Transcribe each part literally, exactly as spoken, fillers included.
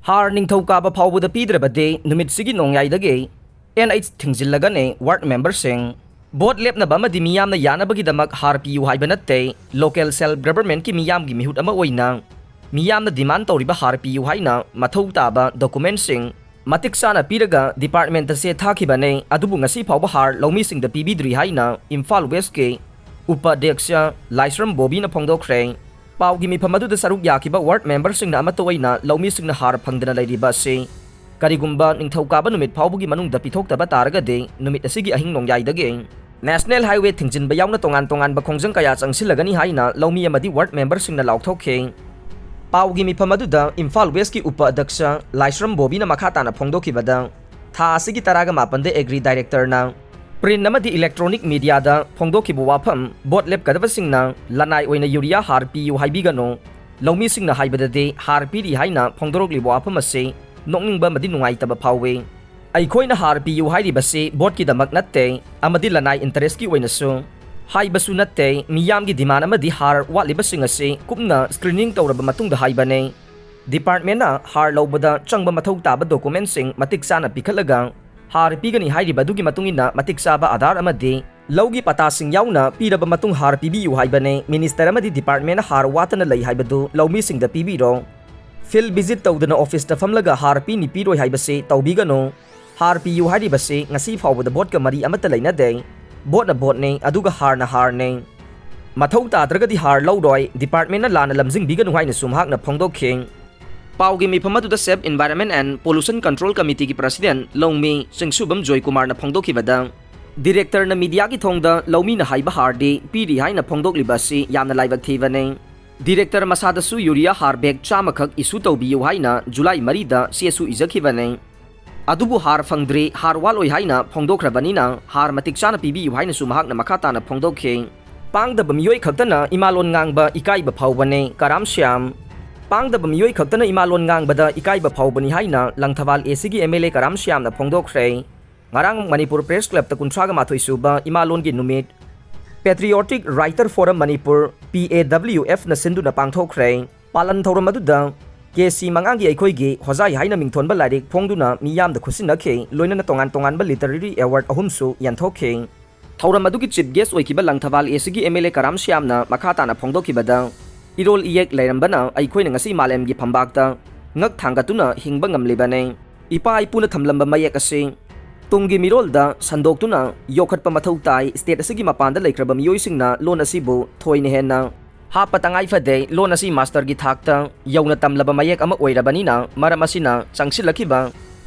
ꯍꯥꯔ ꯅꯤꯡꯊꯧꯀꯥꯕ ꯐꯥꯎꯕꯗ ꯄꯤꯗ꯭ꯔꯕꯗꯤ ꯅꯨꯃꯤꯠꯁꯤꯒꯤ ꯅꯣꯡꯌꯥꯏꯗꯒꯤ NH ꯊꯤꯡꯖꯤꯜꯂꯒꯅꯤ ꯋꯥꯔꯗ ꯃꯦꯝꯕꯔꯁꯤꯡ꯫ ꯚꯣꯠ ꯂꯦꯞꯅꯕ ꯑꯃꯗꯤ ꯃꯤꯌꯥꯝꯅ ꯌꯥꯅꯕꯒꯤꯗꯃꯛ ꯍꯥꯔ ꯄꯤꯌꯨ ꯍꯥꯏꯕ ꯅꯠꯇꯦ꯫ ꯂꯣꯀꯦꯜ ꯁꯦꯜꯐ ꯒꯚꯔꯟꯃꯦꯟꯠꯀꯤ ꯃꯤꯌꯥꯝꯒꯤ ꯃꯤꯍꯨꯠ ꯑꯃ ꯑꯣꯏꯅ ꯃꯤꯌꯥꯝꯅ ꯗꯤꯃꯥꯟ ꯇꯧꯔꯤꯕ ꯍꯥꯔ ꯄꯤꯌꯨ ꯍꯥꯏꯅ ꯃꯊꯧ ꯇꯥꯕ ꯗꯣꯀꯨꯃꯦꯟꯠꯁꯤꯡ ꯃꯇꯤꯛ ꯆꯥꯅ ꯄꯤꯔꯒ ꯗꯤꯄꯥꯔꯠꯃꯦꯟꯠ ꯑꯁꯦ ꯊꯥꯈꯤꯕꯅꯦ, ꯑꯗꯨꯕꯨ ꯉꯁꯤ ꯐꯥꯎꯕ ꯍꯥꯔ ꯂꯧꯃꯤꯁꯤꯡꯗ ꯄꯤꯕꯤꯗ꯭ꯔꯤ ꯍꯥꯏꯅ ꯏꯝꯐꯥꯜ ꯋꯦꯁ꯭ꯠꯀꯤ ꯎꯄ ꯑꯗ꯭ꯌꯛꯁ ꯂꯥꯏꯁ꯭ꯔꯝ ꯕꯣꯕꯤꯅ ꯐꯣꯡꯗꯣꯛꯈ꯭ꯔꯦ꯫ ꯄꯥꯎꯒꯤ ꯃꯤꯐꯝ ꯑꯗꯨꯗ ꯁꯔꯨꯛ ꯌꯥꯈꯤꯕ ꯋꯥꯔꯗ ꯃꯦꯝꯕꯔꯁꯤꯡꯅ ꯑꯃꯠꯇ ꯑꯣꯏꯅ ꯂꯧꯃꯤꯁꯤꯡꯅ ꯍꯥꯔ ꯐꯪꯗꯅ ꯂꯩꯔꯤꯕ ꯑꯁꯤ ꯀꯔꯤꯒꯨꯝꯕ ꯅꯤꯡꯊꯧꯀꯥꯕ ꯅꯨꯃꯤꯠ ꯐꯥꯎꯕꯒꯤ ꯃꯅꯨꯡꯗ ꯄꯤꯊꯣꯛꯇꯕ ꯇꯥꯔꯒꯗꯤ ꯅꯨꯃꯤꯠ ꯑꯁꯤꯒꯤ ꯑꯍꯤꯡ ꯅꯣꯡꯌꯥꯏꯗꯒꯤ ꯅꯦꯁꯅꯦꯜ ꯍꯥꯏꯋꯦ ꯊꯤꯡꯖꯤꯟꯕ ꯌꯥꯎꯅ ꯇꯣꯉꯥꯟ ꯇꯣꯉꯥꯟꯕ ꯈꯣꯡꯖꯪ ꯀꯌꯥ ꯆꯪꯁꯤꯜꯂꯒꯅꯤ ꯍꯥꯏꯅ ꯂꯧꯃꯤ ꯑꯃꯗꯤ ꯋꯥꯔꯗ ꯃꯦꯝꯕꯔꯁꯤꯡꯅ ꯂꯥꯎꯊꯣꯛꯈꯤ꯫ ꯄꯥꯎꯒꯤ ꯃꯤꯐꯝ ꯑꯗꯨꯗ ꯏꯝꯐꯥꯜ ꯋꯦꯁ꯭ꯠꯀꯤ ꯎꯄ ꯑꯗ꯭ꯌꯛꯁ ꯂꯥꯏꯁ꯭ꯔꯝ ꯕꯣꯕꯤꯅ ꯃꯈꯥ ꯇꯥꯅ ꯐꯣꯡꯗꯣꯛꯈꯤꯕꯗ, ꯊꯥ ꯑꯁꯤꯒꯤ ꯇꯔꯥꯒ ꯃꯥꯄꯟꯗ ꯑꯦꯒ꯭ꯔꯤ ꯗꯥꯏꯔꯦꯛꯇꯔꯅ ꯄ꯭ꯔꯤꯟꯠ ꯑꯃꯗꯤ ꯏꯂꯦꯛꯇ꯭ꯔꯣꯅꯤꯛ ꯃꯤꯗꯤꯌꯥꯗ ꯐꯣꯡꯗꯣꯛꯈꯤꯕ ꯋꯥꯐꯝ, ꯚꯣꯠ ꯂꯦꯞꯀꯗꯕꯁꯤꯡꯅ ꯂꯅꯥꯏ ꯑꯣꯏꯅ ꯌꯨꯔꯤꯌꯥ ꯍꯥꯔ ꯄꯤꯌꯨ ꯍꯥꯏꯕꯤꯒꯅꯨ, ꯂꯧꯃꯤꯁꯤꯡꯅ ꯍꯥꯏꯕꯗꯗꯤ ꯍꯥꯔ ꯄꯤꯔꯤ ꯍꯥꯏꯅ ꯐꯣꯡꯗꯣꯔꯛꯂꯤꯕ ꯋꯥꯐꯝ ꯑꯁꯤ ꯅꯣꯛꯅꯤꯡꯕ ꯑꯃꯗꯤ ꯅꯨꯡꯉꯥꯏꯇꯕ ꯐꯥꯎꯏ꯫ ꯑꯩꯈꯣꯏꯅ ꯍꯥꯔ ꯄꯤꯌꯨ ꯍꯥꯏꯔꯤꯕꯁꯤ ꯚꯣꯠꯀꯤꯗꯃꯛ ꯅꯠꯇꯦ ꯑꯃꯗꯤ ꯂꯅꯥꯏ ꯏꯟꯇꯔꯦꯁ꯭ꯠꯀꯤ ꯑꯣꯏꯅꯁꯨ ꯍꯥꯏꯕꯁꯨ ꯅꯠꯇꯦ꯫ ꯃꯤꯌꯥꯝꯒꯤ ꯗꯤꯃꯥꯟ ꯑꯃꯗꯤ ꯍꯥꯔ ꯋꯥꯠꯂꯤꯕꯁꯤꯡ ꯑꯁꯤ ꯀꯨꯞꯅ ꯁ꯭ꯀ꯭ꯔꯤꯅꯤꯡ ꯇꯧꯔꯕ ꯃꯇꯨꯡꯗ ꯍꯥꯏꯕꯅꯤ꯫ ꯗꯤꯄꯥꯔꯠꯃꯦꯟꯠꯅ ꯍꯥꯔ ꯂꯧꯕꯗ ꯆꯪꯕ ꯃꯊꯧ ꯇꯥꯕ ꯗꯣꯀꯨꯃꯦꯟꯠꯁꯤꯡ ꯃꯇꯤꯛ ꯆꯥꯅ ꯄꯤꯈꯠꯂꯒ ꯍꯥꯔ ꯄꯤꯒꯅꯤ ꯍꯥꯏꯔꯤꯕ ꯑꯗꯨꯒꯤ ꯃꯇꯨꯡ ꯏꯟꯅ ꯃꯇꯤꯛ ꯆꯥꯕ ꯑꯥꯙꯥꯔ ꯑꯃꯗꯤ ꯂꯧꯒꯤ ꯄꯇꯥꯁꯤꯡ ꯌꯥꯎꯅ ꯄꯤꯔꯕ ꯃꯇꯨꯡ ꯍꯥꯔ ꯄꯤꯕꯤꯌꯨ ꯍꯥꯏꯕꯅꯤ꯫ ꯃꯤꯅꯤꯁꯇꯔ ꯑꯃꯗꯤ ꯗꯤꯄꯥꯔꯠꯃꯦꯟꯠꯅ ꯍꯥꯔ ꯋꯥꯠꯇꯅ ꯂꯩ ꯍꯥꯏꯕꯗꯨ ꯂꯧꯃꯤꯁꯤꯡꯗ ꯄꯤꯕꯤꯔꯣ꯫ ꯐꯤꯜꯗ ꯚꯤꯖꯤꯠ ꯇꯧꯗꯅ ꯑꯣꯐꯤꯁꯇ ꯐꯝꯂꯒ ꯍꯥꯔ ꯄꯤꯅꯤ ꯄꯤꯔꯣꯏ ꯍꯥꯏꯕꯁꯤ ꯇꯧꯕꯤꯒꯅꯨ꯫ ꯍꯥꯔ ꯄꯤꯌꯨ ꯍꯥꯏꯔꯤꯕꯁꯤ ꯉꯁꯤ ꯐꯥꯎꯕꯗ ꯚꯣꯠꯀ ꯃꯔꯤ ꯑꯃꯠꯇ ꯂꯩꯅꯗꯦ꯫ ꯚꯣꯠꯅ ꯚꯣꯠꯅꯤ, ꯑꯗꯨꯒ ꯍꯥꯔꯅ ꯍꯥꯔꯅꯤ꯫ ꯃꯊꯧ ꯇꯥꯗ꯭ꯔꯒꯗꯤ ꯍꯥꯔ ꯂꯧꯔꯣꯏ, ꯗꯤꯄꯥꯔꯠꯃꯦꯟꯠꯅ ꯂꯥꯟꯅ ꯂꯝꯖꯤꯡꯕꯤꯒꯅꯨ ꯍꯥꯏꯅꯁꯨ ꯃꯍꯥꯛꯅ ꯐꯣꯡꯗꯣꯛꯈꯤ꯫ ꯄꯥꯎꯒꯤ ꯃꯤꯐꯝ ꯑꯗꯨꯗ Safe Environment and Pollution Control Committeeꯒꯤ ꯄ꯭ꯔꯁꯤꯗꯦꯟꯠ ꯂꯧꯃꯤ ꯆꯤꯡꯁꯨꯕꯝ ꯖꯣꯏꯀꯨꯃꯥꯔꯅ ꯐꯣꯡꯗꯣꯛꯈꯤꯕꯗ, ꯗꯤꯔꯦꯛꯇꯔꯅ ꯃꯤꯗꯤꯌꯥꯒꯤ ꯊꯣꯡꯗ ꯂꯧꯃꯤꯅ ꯍꯥꯏꯕ ꯍꯥꯔꯗꯤ ꯄꯤꯔꯤ ꯍꯥꯏꯅ ꯐꯣꯡꯗꯣꯛꯂꯤꯕ ꯑꯁꯤ ꯌꯥꯝꯅ ꯂꯥꯏꯕꯛ ꯊꯤꯕꯅꯤ꯫ ꯗꯤꯔꯦꯛꯇꯔ ꯃꯁꯥꯗꯁꯨ ꯌꯨꯔꯤꯌꯥ ꯍꯥꯔ ꯕꯦꯒ ꯆꯥꯝꯃꯈꯛ ꯏꯁꯨ ꯇꯧꯕꯤꯌꯨ ꯍꯥꯏꯅ ꯖꯨꯂꯥꯏ ꯃꯔꯤꯗ ꯆꯦꯁꯨ ꯏꯖꯈꯤꯕꯅꯤ꯫ ꯑꯗꯨꯕꯨ ꯍꯥꯔ ꯐꯪꯗ꯭ꯔꯤ, ꯍꯥꯔ ꯋꯥꯠꯂꯣꯏ ꯍꯥꯏꯅ ꯐꯣꯡꯗꯣꯛꯈ꯭ꯔꯕꯅꯤꯅ ꯍꯥꯔ ꯃꯇꯤꯛ ꯆꯥꯅ ꯄꯤꯕꯤꯌꯨ ꯍꯥꯏꯅꯁꯨ ꯃꯍꯥꯛꯅ ꯃꯈꯥ ꯇꯥꯅ ꯐꯣꯡꯗꯣꯛꯈꯤ꯫ ꯄꯥꯡꯗꯕ ꯃꯤꯑꯣꯏ ꯈꯛꯇꯅ ꯏꯃꯥꯂꯣꯟ ꯉꯥꯡꯕ ꯏꯀꯥꯏꯕ ꯐꯥꯎꯕꯅꯤ, ꯀꯔꯥꯝ ꯁ꯭ꯌꯥꯝ꯫ ꯄꯥꯡꯗꯕ ꯃꯤꯑꯣꯏ ꯈꯛꯇꯅ ꯏꯃꯥꯂꯣꯟ ꯉꯥꯡꯕꯗ ꯏꯀꯥꯏꯕ ꯐꯥꯎꯕꯅꯤ ꯍꯥꯏꯅ ꯂꯪꯊꯕꯥꯜ ACꯒꯤ MLA ꯀꯔꯥꯝ ꯁ꯭ꯌꯥꯝꯅ ꯐꯣꯡꯗꯣꯛꯈ꯭ꯔꯦ꯫ ꯉꯔꯥꯡ ꯃꯅꯤꯄꯨꯔ ꯄ꯭ꯔꯦꯁ ꯀ꯭ꯂꯕꯇ ꯀꯨꯟꯊ꯭ꯔꯥꯒ ꯃꯥꯊꯣꯏ ꯁꯨꯕ ꯏꯃꯥꯂꯣꯟꯒꯤ ꯅꯨꯃꯤꯠ Patriotic Writer Forum ꯃꯅꯤꯄꯨꯔ, PAWFꯅ ꯁꯤꯟꯗꯨꯅ ꯄꯥꯡꯊꯣꯛꯈ꯭ꯔꯦ꯫ ꯄꯥꯂꯟ ꯊꯧꯔꯝ ꯑꯗꯨꯗ ꯀꯦ ꯁꯤ ꯃꯉꯥꯒꯤ ꯑꯩꯈꯣꯏꯒꯤ ꯍꯣꯖꯥꯏ ꯍꯥꯏꯅ ꯃꯤꯡꯊꯣꯟꯕ ꯂꯥꯏꯔꯤꯛ ꯐꯣꯡꯗꯨꯅ ꯃꯤꯌꯥꯝꯗ ꯈꯨꯠꯁꯤꯟꯅꯈꯤ, ꯂꯣꯏꯅꯅ ꯇꯣꯉꯥꯟ ꯇꯣꯉꯥꯟꯕ literary award ꯑꯍꯨꯝꯁꯨ ꯌꯦꯟꯊꯣꯛꯈꯤ꯫ ꯊꯧꯔꯝ ꯑꯗꯨꯒꯤ chief guest ꯑꯣꯏꯈꯤꯕ ꯂꯪꯊꯕꯥꯜ ꯑꯦꯁꯤꯒꯤ ꯑꯦꯝ ꯑꯦꯜ ꯑꯦ ꯀꯔꯥꯝ ꯁ꯭ꯌꯥꯝꯅ ꯃꯈꯥ ꯇꯥꯅ ꯐꯣꯡꯗꯣꯛꯈꯤꯕꯗ, ꯏꯔꯣꯜ ꯏꯌꯦꯛ ꯂꯩꯔꯝꯕꯅ ꯑꯩꯈꯣꯏꯅ ꯉꯁꯤ ꯃꯥꯂꯦꯝꯒꯤ ꯐꯝꯕꯥꯛꯇ ꯉꯛ ꯊꯥꯡꯒꯠꯇꯨꯅ ꯍꯤꯡꯕ ꯉꯝꯂꯤꯕꯅꯤ꯫ ꯏꯄꯥ ꯏꯄꯨꯅ ꯊꯝꯂꯝꯕ ꯃꯌꯦꯛ ꯑꯁꯤ ꯇꯨꯡꯒꯤ ꯃꯤꯔꯣꯜꯗ ꯁꯟꯗꯣꯛꯇꯨꯅ ꯌꯣꯛꯈꯠꯄ ꯃꯊꯧ ꯇꯥꯏ꯫ State ꯑꯁꯤꯒꯤ ꯃꯄꯥꯟꯗ ꯂꯩꯈ꯭ꯔꯕ ꯃꯤꯑꯣꯏꯁꯤꯡꯅ ꯂꯣꯟ ꯑꯁꯤꯕꯨ ꯊꯣꯏꯅ ꯍꯦꯟꯅ ꯍꯥꯞꯄ ꯇꯉꯥꯏ ꯐꯗꯦ꯫ ꯂꯣꯟ ꯑꯁꯤ masterꯒꯤ ꯊꯥꯛꯇ ꯌꯧꯅ ꯇꯝꯂꯕ ꯃꯌꯦꯛ ꯑꯃ ꯑꯣꯏꯔꯕꯅꯤꯅ, ꯃꯔꯝ ꯑꯁꯤꯅ ꯆꯪꯁꯤꯜꯂꯛꯈꯤꯕ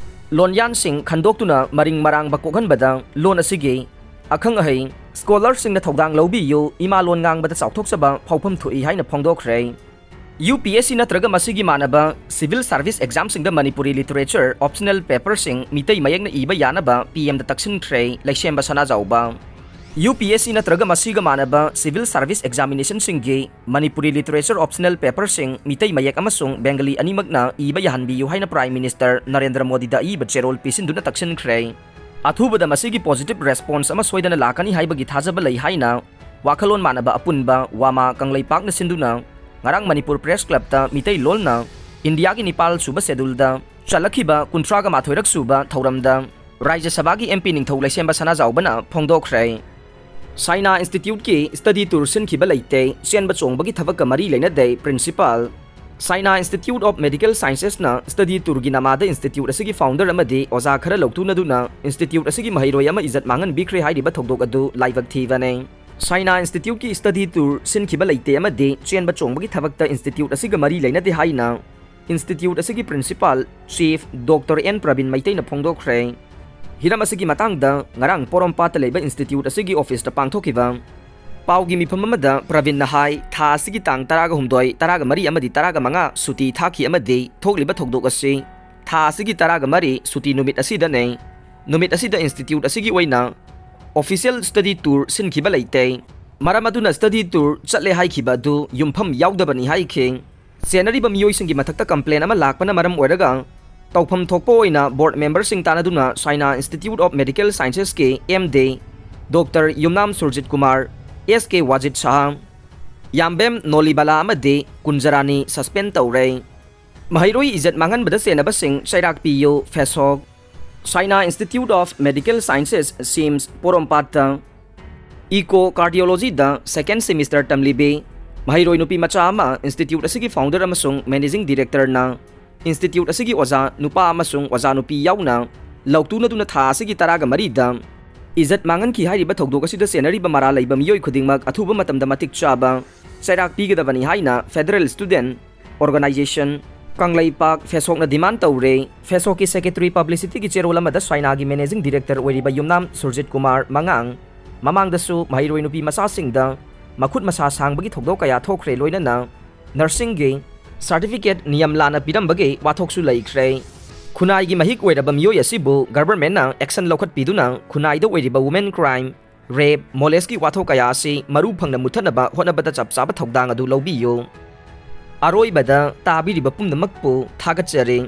ꯂꯣꯟꯌꯥꯟꯁꯤꯡ ꯈꯟꯗꯣꯛꯇꯨꯅ ꯃꯔꯤꯡ ꯃꯔꯥꯡꯕ ꯀꯣꯛꯍꯟꯕꯗ ꯂꯣꯟ ꯑꯁꯤꯒꯤ ꯑꯈꯪ ꯑꯍꯩ scholarꯁꯤꯡꯅ ꯊꯧꯗꯥꯡ ꯂꯧꯕꯤꯌꯨ꯫ ꯏꯃꯥ ꯂꯣꯟ ꯉꯥꯡꯕꯗ ꯆꯥꯎꯊꯣꯛꯆꯕ ꯐꯥꯎꯐꯝ ꯊꯣꯛꯏ ꯍꯥꯏꯅ ꯐꯣꯡꯗꯣꯛꯈ꯭ꯔꯦ꯫ ꯌꯨ ꯄꯤ ꯑꯦꯁ ꯁꯤ ꯅꯠꯇ꯭ꯔꯒ ꯃꯁꯤꯒꯤ ꯃꯥꯟꯅꯕ civil service examꯁꯤꯡꯗ Manipuri literature optional paperꯁꯤꯡ Meitei ꯃꯌꯦꯛꯅ ꯏꯕ ꯌꯥꯅꯕ ꯄꯤ ꯑꯦꯝꯗ ꯇꯛꯁꯤꯟꯈ꯭ꯔꯦ ꯂꯩꯁꯦꯝꯕ ꯁꯅꯥꯖꯥꯎꯕ꯫ ꯌꯨ ꯄꯤ ꯑꯦꯁ ꯁꯤ ꯅꯠꯇ꯭ꯔꯒ ꯃꯁꯤꯒ ꯃꯥꯟꯅꯕ civil service examinationꯁꯤꯡꯒꯤ Manipuri literature optional paperꯁꯤꯡ Meitei ꯃꯌꯦꯛ ꯑꯃꯁꯨꯡ ꯕꯦꯡꯒꯂꯤ ꯑꯅꯤꯃꯛꯅ ꯏꯕ ꯌꯥꯍꯟꯕꯤꯌꯨ ꯍꯥꯏꯅ Prime Minister ꯅꯔꯦꯟꯗ꯭ꯔ ꯃꯣꯗꯤꯗ ꯑꯏꯕ ꯆꯦꯔꯣꯜ ꯄꯤꯁꯤꯟꯗꯨꯅ ꯇꯛꯁꯤꯟꯈ꯭ꯔꯦ꯫ ꯑꯊꯨꯕꯗ ꯃꯁꯤꯒꯤ positive response ꯑꯃ ꯁꯣꯏꯗꯅ ꯂꯥꯛꯀꯅꯤ ꯍꯥꯏꯕꯒꯤ ꯊꯥꯖꯕ ꯂꯩ ꯍꯥꯏꯅ ꯋꯥꯈꯜꯂꯣꯟ ꯃꯥꯟꯅꯕ ꯑꯄꯨꯟꯕ ꯋꯥꯃꯥ ꯀꯪꯂꯩꯄꯥꯛꯅ ꯁꯤꯟꯗꯨꯅ ꯉꯔꯥꯡ ꯃꯅꯤꯄꯨꯔ Press Clubꯇ ꯃꯤꯇꯩ ꯂꯣꯟꯅ ꯏꯟꯗꯤꯌꯥꯒꯤ ꯅꯤꯄꯥꯜ ꯁꯨꯕ scheduleꯗ ꯆꯜꯂꯛꯈꯤꯕ ꯀꯨꯟꯊ꯭ꯔꯥꯒ ꯃꯥꯊꯣꯏꯔꯛ ꯁꯨꯕ ꯊꯧꯔꯝꯗ ꯔꯥꯖ꯭ꯌ ꯁꯚꯥꯒꯤ ꯑꯦꯝ ꯄꯤ ꯅꯤꯡꯊꯧ ꯂꯩꯁꯦꯝꯕ ꯁꯅꯥꯖꯥꯎꯕꯅ ꯐꯣꯡꯗꯣꯛꯈ꯭ꯔꯦ꯫ China Instituteꯀꯤ study tour ꯁꯤꯟꯈꯤꯕ ꯂꯩꯇꯦ, ꯆꯦꯟꯕ ꯆꯣꯡꯕꯒꯤ ꯊꯕꯛꯀ ꯃꯔꯤ ꯂꯩꯅꯗꯦ, Principal꯫ China Institute of Medical Sciencesꯅ study tourꯒꯤ ꯅꯃꯥꯗ institute ꯑꯁꯤꯒꯤ founder ꯑꯃꯗꯤ ꯑꯣꯖꯥ ꯈꯔ ꯂꯧꯊꯨꯅꯗꯨꯅ institute ꯑꯁꯤꯒꯤ ꯃꯍꯩꯔꯣꯏ ꯑꯃ ꯏꯖꯠ ꯃꯥꯡꯍꯟꯕꯤꯈ꯭ꯔꯦ ꯍꯥꯏꯔꯤꯕ ꯊꯧꯗꯣꯛ ꯑꯗꯨ ꯂꯥꯏꯕꯛ ꯊꯤꯕꯅꯤ꯫ China Instituteꯀꯤ study tour ꯁꯤꯟꯈꯤꯕ ꯂꯩꯇꯦ ꯑꯃꯗꯤ ꯆꯦꯟꯕ ꯆꯣꯡꯕꯒꯤ ꯊꯕꯛꯇ institute ꯑꯁꯤꯒ ꯃꯔꯤ ꯂꯩꯅꯗꯦ ꯍꯥꯏꯅ institute ꯑꯁꯤꯒꯤ Principal Chief Doctor N Prabin ꯃꯩꯇꯩꯅ ꯐꯣꯡꯗꯣꯛꯈ꯭ꯔꯦ꯫ ꯍꯤꯔꯝ ꯑꯁꯤꯒꯤ ꯃꯇꯥꯡꯗ ꯉꯔꯥꯡ ꯄꯣꯔꯣꯝꯄꯥꯠꯇ ꯂꯩꯕ institute ꯑꯁꯤꯒꯤ officeꯇ ꯄꯥꯡꯊꯣꯛꯈꯤꯕ ꯄꯥꯎꯒꯤ ꯃꯤꯐꯝ ꯑꯃꯗ ꯄ꯭ꯔꯕꯤꯟꯅ ꯍꯥꯏ, ꯊꯥ ꯑꯁꯤꯒꯤ ꯇꯥꯡ ꯇꯔꯥꯒ ꯍꯨꯝꯗꯣꯏ, ꯇꯔꯥꯒ ꯃꯔꯤ ꯑꯃꯗꯤ ꯇꯔꯥꯒ ꯃꯉꯥ ꯁꯨꯇꯤ ꯊꯥꯈꯤ ꯑꯃꯗꯤ ꯊꯣꯛꯂꯤꯕ ꯊꯧꯗꯣꯛ ꯑꯁꯤ ꯊꯥ ꯑꯁꯤꯒꯤ ꯇꯔꯥꯒ ꯃꯔꯤ ꯁꯨꯇꯤ ꯅꯨꯃꯤꯠ ꯑꯁꯤꯗꯅꯤ꯫ ꯅꯨꯃꯤꯠ ꯑꯁꯤꯗ institute ꯑꯁꯤꯒꯤ ꯑꯣꯏꯅ official study tour ꯁꯤꯟꯈꯤꯕ ꯂꯩꯇꯦ꯫ ꯃꯔꯝ ꯑꯗꯨꯅ study tour ꯆꯠꯂꯦ ꯍꯥꯏꯈꯤꯕ ꯑꯗꯨ ꯌꯨꯝꯐꯝ ꯌꯥꯎꯗꯕꯅꯤ ꯍꯥꯏꯈꯤ꯫ ꯆꯦꯟꯅꯔꯤꯕ ꯃꯤꯑꯣꯏꯁꯤꯡꯒꯤ ꯃꯊꯛꯇ complain ꯑꯃ ꯂꯥꯛꯄꯅ ꯃꯔꯝ ꯑꯣꯏꯔꯒ ꯇꯧꯐꯝ ꯊꯣꯛꯄ ꯑꯣꯏꯅ board memberꯁꯤꯡ ꯇꯥꯟꯅꯗꯨꯅ China Institute of Medical Sciencesꯀꯤ M D Doctor Yumnam Surjit Kumar, S K ꯋꯥꯖꯤꯠ ꯁꯍꯥ, ꯌꯥꯝꯕꯦꯝ ꯅꯣꯂꯤꯕꯥꯂꯥ ꯑꯃꯗꯤ ꯀꯨꯟꯖꯔꯥꯅꯤ suspend ꯇꯧꯔꯦ꯫ ꯃꯍꯩꯔꯣꯏ ꯏꯖꯠ ꯃꯥꯡꯍꯟꯕꯗ ꯆꯦꯟꯅꯕꯁꯤꯡ ꯆꯩꯔꯥꯛ ꯄꯤꯌꯨ, ꯐꯦꯁꯣꯛ꯫ China Institute of Medical Sciences, CIMS, ꯄꯣꯔꯣꯝꯄꯥꯠꯇ ꯏꯀꯣ ꯀꯥꯔꯗꯤꯑꯣꯂꯣꯖꯤꯗ ꯁꯦꯀꯦꯟ ꯁꯦꯃꯤꯁꯇꯔ ꯇꯝꯂꯤꯕꯤ ꯃꯍꯩꯔꯣꯏ ꯅꯨꯄꯤ ꯃꯆꯥ ꯑꯃ ꯏꯟꯁꯇꯤꯇ꯭ꯌꯨꯠ ꯑꯁꯤꯒꯤ ꯐꯥꯎꯟꯗꯔ ꯑꯃꯁꯨꯡ ꯃꯦꯅꯦꯖꯤꯡ ꯗꯤꯔꯦꯛꯇꯔꯅ ꯏꯟꯁꯇꯤꯇ꯭ꯌꯨꯠ ꯑꯁꯤꯒꯤ ꯑꯣꯖꯥ ꯅꯨꯄꯥ ꯑꯃꯁꯨꯡ ꯑꯣꯖꯥ ꯅꯨꯄꯤ ꯌꯥꯎꯅ ꯂꯧꯇꯨꯅꯗꯨꯅ ꯊꯥ ꯑꯁꯤꯒꯤ ꯇꯔꯥꯒ ꯃꯔꯤꯗ ꯏꯖꯠ ꯃꯥꯡꯍꯟꯈꯤ ꯍꯥꯏꯔꯤꯕ ꯊꯧꯗꯣꯛ ꯑꯁꯤꯗ ꯆꯦꯟꯅꯔꯤꯕ ꯃꯔꯥꯜ ꯂꯩꯕ ꯃꯤꯑꯣꯏ ꯈꯨꯗꯤꯡꯃꯛ ꯑꯊꯨꯕ ꯃꯇꯝꯗ ꯃꯇꯤꯛ ꯆꯥꯕ ꯆꯩꯔꯥꯛ ꯄꯤꯒꯗꯕꯅꯤ ꯍꯥꯏꯅ Federal Student Organization, ꯀꯪꯂꯩꯄꯥꯛ, ꯐꯦꯁꯣꯛꯅ ꯗꯤꯃꯥꯟ ꯇꯧꯔꯦ꯫ ꯐꯦꯁꯣꯛꯀꯤ ꯁꯦꯀ꯭ꯔꯦꯇꯔꯤ ꯄꯕ꯭ꯂꯤꯁꯤꯇꯤꯒꯤ ꯆꯦꯔꯣꯜ ꯑꯃꯗ ꯆꯥꯏꯅꯥꯒꯤ ꯃꯦꯅꯦꯖꯤꯡ ꯗꯤꯔꯦꯛꯇꯔ ꯑꯣꯏꯔꯤꯕ ꯌꯨꯝꯅꯥꯝ ꯁꯨꯔꯖꯤꯠ ꯀꯨꯃꯥꯔ ꯃꯉꯥꯡ ꯃꯃꯥꯡꯗꯁꯨ ꯃꯍꯩꯔꯣꯏ ꯅꯨꯄꯤ ꯃꯆꯥꯁꯤꯡꯗ ꯃꯈꯨꯠ ꯃꯁꯥ ꯁꯥꯡꯕꯒꯤ ꯊꯧꯗꯣꯛ ꯀꯌꯥ ꯊꯣꯛꯈ꯭ꯔꯦ, ꯂꯣꯏꯅꯅ ꯅꯔꯁꯤꯡꯒꯤ ꯁꯥꯔꯇꯤꯐꯤꯀꯦꯠ ꯅꯤꯌꯝ ꯂꯥꯟꯅ ꯄꯤꯔꯝꯕꯒꯤ ꯋꯥꯊꯣꯛꯁꯨ ꯂꯩꯈ꯭ꯔꯦ꯫ ꯈꯨꯟꯅꯥꯏꯒꯤ ꯃꯍꯤꯛ ꯑꯣꯏꯔꯕ ꯃꯤꯑꯣꯏ ꯑꯁꯤꯕꯨ ꯒꯚꯔꯟꯃꯦꯟꯠꯅ ꯑꯦꯛꯁꯟ ꯂꯧꯈꯠꯄꯤꯗꯨꯅ ꯈꯨꯟꯅꯥꯏꯗ ꯑꯣꯏꯔꯤꯕ ꯋꯨꯃꯦꯟ ꯀ꯭ꯔꯥꯏꯝ, ꯔꯦꯞ, ꯃꯣꯂꯦꯁꯀꯤ ꯋꯥꯊꯣꯛ ꯀꯌꯥ ꯑꯁꯤ ꯃꯔꯨ ꯐꯪꯅ ꯃꯨꯠꯊꯠꯅꯕ ꯍꯣꯠꯅꯕꯗ ꯆꯞ ꯆꯥꯕ ꯊꯧꯗꯥꯡ ꯑꯗꯨ ꯂꯧꯕꯤꯌꯨ꯫ ꯑꯔꯣꯏꯕꯗ ꯇꯥꯕꯤꯔꯤꯕ ꯄꯨꯝꯅꯃꯛꯄꯨ ꯊꯥꯒꯠꯆꯔꯤ꯫